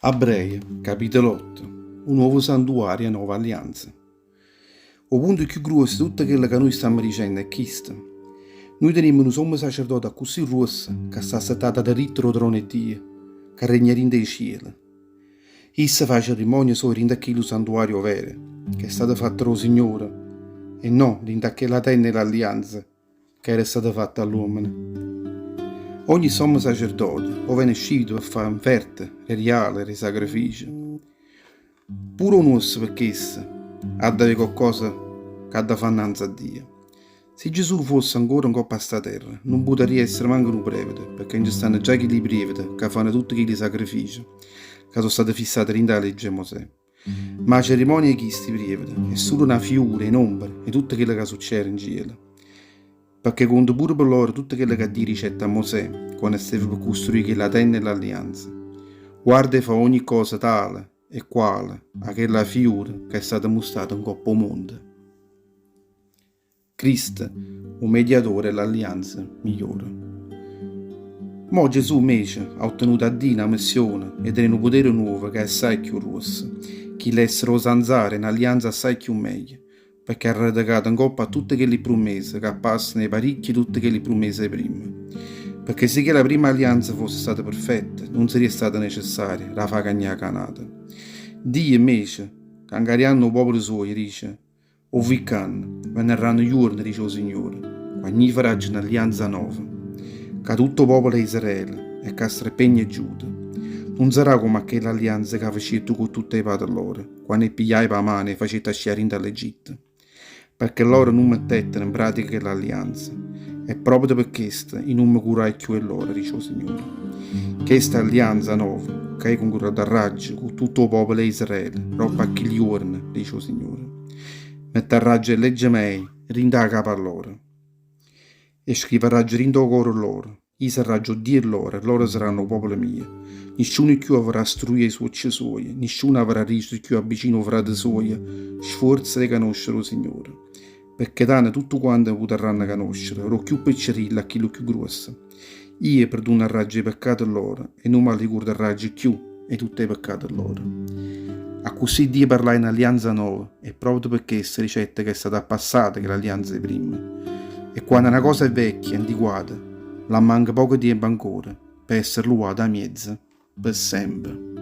Abbreje, capitolo otto, 'O nuovo santuario e 'a nova allianza. O punto cchiù gruosso 'e tutto chello ca nuje stammo dicenno è chisto, Nuje tenimmo nu sommo sacerdote accussì gruosso ca sta assettato a deritta d' 'o trono 'e Dio, ca regna dint' 'e ciele. Isso fa 'a cerimonia soja dint' a chillu santuario overo, ca è stato fatto d' 'o Signore, e no dint' a chella tenna 'e l'allianza ca era stata fatta 'a ll'uommene. Ogni sommo sacerdote po' vene scito pe fà 'nferte, 'e riale, 'e sacrifice. Pure 'o nuosto pe chesto adda avè coccosa c'adda fà 'nnanze a Dio. Si Gesù fosse ancora 'ncopp' a sta terra, nun putarria essere manco nu prevete, pecché nce stanno già chilli prievete ca fanno tutte chilli sacrifice ca so' state fissate dint' 'a legge 'e Mosè. Ma 'a cerimonia 'e chisti prievete è sulo na fiura 'e n'ombra 'e tutto chello ca succere 'ncielo. Pecché conta pure pe loro tutto chello ca Dio dicette a Mosè quanno steva pe custruì chella tenna 'e l'allianza, Guarda 'e fà ogni cosa tale e quale a chella fiura ca è stata mustata 'ncopp' 'o monte. Cristo, 'o mediatore 'e l'allianza migliore. Mo Gesù 'mmece ha ottenuto 'a Dio na missione 'e tené nu potere nuovo ca è assaje cchiù gruosso, chillo 'e essere 'o sanzaro 'e n'allianza assaje cchiù meglio, pecché ha radecato 'ncoppa a tutte chelli prummese ca passano 'e paricchie tutte chelli prummese 'e primma. Pecché si chella primma allianza fosse stata perfetta, nun sarria stata necessaria d' 'a fà cagnà cu n'ata. Dio, 'mmece, cancarianno 'o popolo suojo, dice, 'O vi ccanno, venarranno juorne, dice 'o Signore, quanno io faraggio n'allianza nova ca tutto 'o popolo 'e Israele e ca streppegna 'e Giuda. Nun sarà comme a chella allianza ca facette cu tutte 'e pate loro, quanno 'e pigliaje p' 'a mano e 'e facette ascì 'a dint' 'a ll'Egitto, pecché loro nun mettettero 'npratica chella allianza, e proprio pe chesto io nun me curaje cchiù 'e loro, dice 'o Signore. Chesta è 'allianza nova ca io concrudarraggio cu tutto 'o popolo 'e Israele doppo a chilli juorne, dice 'o Signore. Mettarraggio 'e legge meje dint' 'a capa lloro e scrivarraggio dint' 'o core lloro. Io sarraggio 'o Dio 'e lloro e lloro saranno 'o popolo mio. Nisciuno cchiù avrà struì 'e suocce suoje, nisciuno avrà dicere cchiù abbicino 'o frate suoje, Sfuorza 'e canoscere 'o Signore. Pecché tanno tutte quante me putarranno canoscere, d' 'o cchiù piccerillo a chillo cchiù gruosso. Io perdunarraggio 'e peccate lloro e nun m'allicurdarraggio cchiù 'e tutte 'e peccate lloro. Accussì Dio parlaje 'e n'allianza nova e proprio pe chesto dicette ca è stata appassata chell'allianza 'e primma. E quanno na cosa è vecchia e antiquata, l'ammanca poco tiempo ancora pe essere luata 'a miezo pe sempe.